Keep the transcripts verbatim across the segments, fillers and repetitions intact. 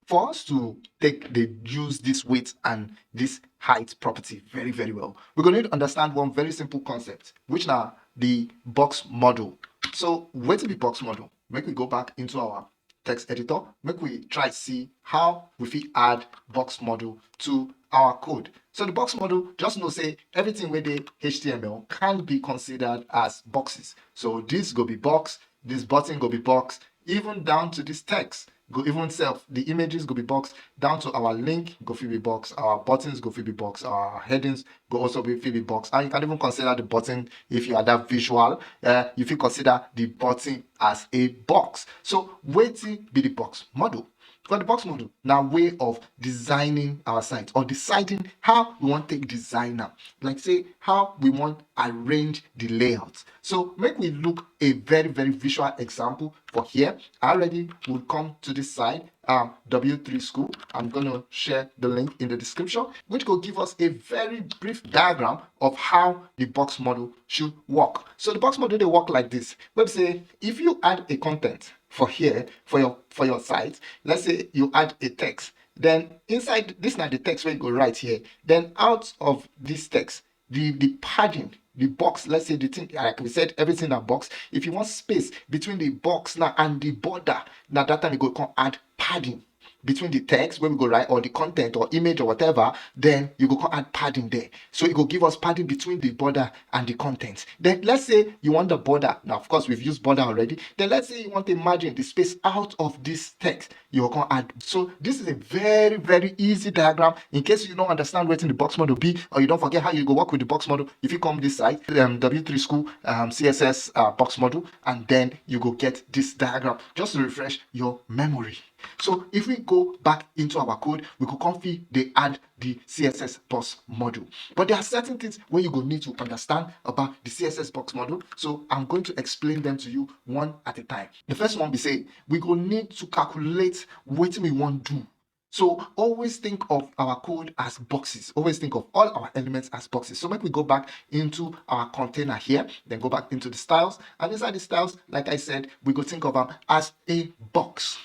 For us to take the use this width and this height property very, very well, we're going to understand one very simple concept, which now the box model. So wetin be box model? Make we go back into our text editor, make we try see how we fit add box model to our code. So the box model, just know say everything wey dey H T M L can be considered as boxes. So this go be box, this button go be box, even down to this text go even self, the images go be box, down to our link go fit be box, our buttons go fit be box, our headings go also be fit be box. And you can even consider the button, if you are that visual, uh, you fit consider the button as a box. So wetin be the box model? For the box model, na way of designing our site or deciding how we wan take design am, like say how we wan arrange the layout. So make we look a very, very visual example for here. I already will come to this side, um, W three School. I'm going to share the link in the description, which will give us a very brief diagram of how the box model should work. So the box model dey work like this. Wey be say if you add a content for here, for your, for your site, let's say you add a text, then inside this na the text wey you go write here. Then out of this text, the the padding, the box, let's say the thing, like we said, everything na box. If you want space between the box now and the border, now that time you go come add padding between the text wey we go write, or the content or image or whatever, then you go come add padding there. So it go give us padding between the border and the content. Then let's say you want the border. Now, of course, we've used border already. Then let's say you want a margin, the space out of this text, you go come add. So this is a very, very easy diagram. In case you don't understand wetin the box model be, or you don't forget how you go work with the box model, if you come this side, um, W three School, um, C S S, uh, box model, and then you go get this diagram just to refresh your memory. So if we go back into our code, we go come fit dey add the C S S box model. But there are certain things wey you go need to understand about the C S S box model. So I'm going to explain them to you one at a time. The first one be say we go need to calculate wetin we wan do. So always think of our code as boxes. Always think of all our elements as boxes. So make we go back into our container here, then go back into the styles. And inside the styles, like I said, we go think of am as a box.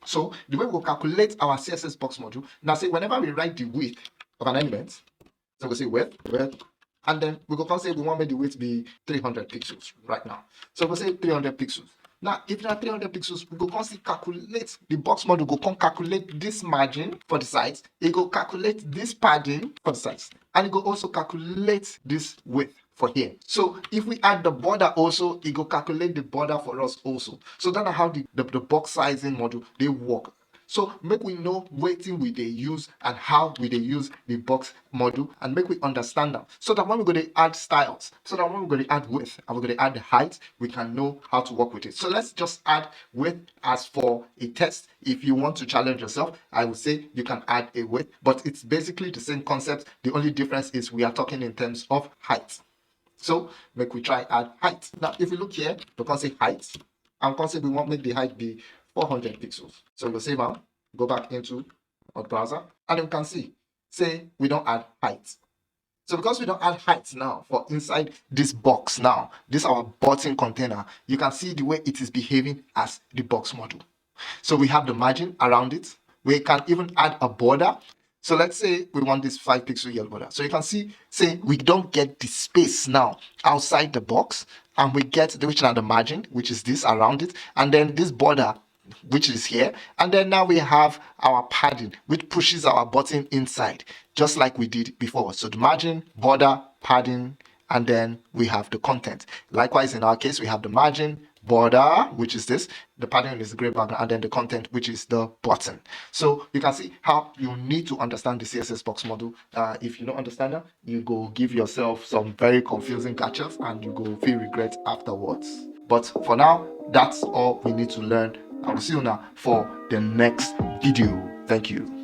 So the way we go calculate our C S S box model, now say whenever we write the width of an element, so we go say width, width, and then we go come say we wan make the width be three hundred pixels right now. So we go say three hundred pixels. Now, if na three hundred pixels, we go come still calculate, the box model go come calculate this margin for the sides. E go calculate this padding for the sides. And e go also calculate this width for here. So if we add the border also, e go calculate the border for us also. So that's how the, the, the box sizing model dey work. So make we know wetin we dey use and how we dey use the box model, and make we understand am, so that when we go dey add styles, so that when we go dey add width and we go dey add the height, we can know how to work with it. So let's just add width as for a test. If you want to challenge yourself, I would say you can add a width, but it's basically the same concept. The only difference is we are talking in terms of height. So make we try add height. Now, if you look here, we can say height, and we can say we want make the height be four hundred pixels. So we go save am, go back into our browser, and you can see say we don add height. So because we don add height now for inside this box now, this our button container, you can see the way it is behaving as the box model. So we have the margin around it. We can even add a border. So let's say we want this five pixel yellow border. So you can see, say we don't get the space now outside the box, and we get the, which are the margin, which is this around it, and then this border, which is here. And then now we have our padding, which pushes our button inside, just like we did before. So the margin, border, padding, and then we have the content. Likewise, in our case, we have the margin, border, which is this, the padding is the gray background, and then the content, which is the button. So you can see how you need to understand the C S S box model. Uh, if you don't understand that, you go give yourself some very confusing gotchas and you go feel regret afterwards. But for now, that's all we need to learn. I will see you now for the next video. Thank you.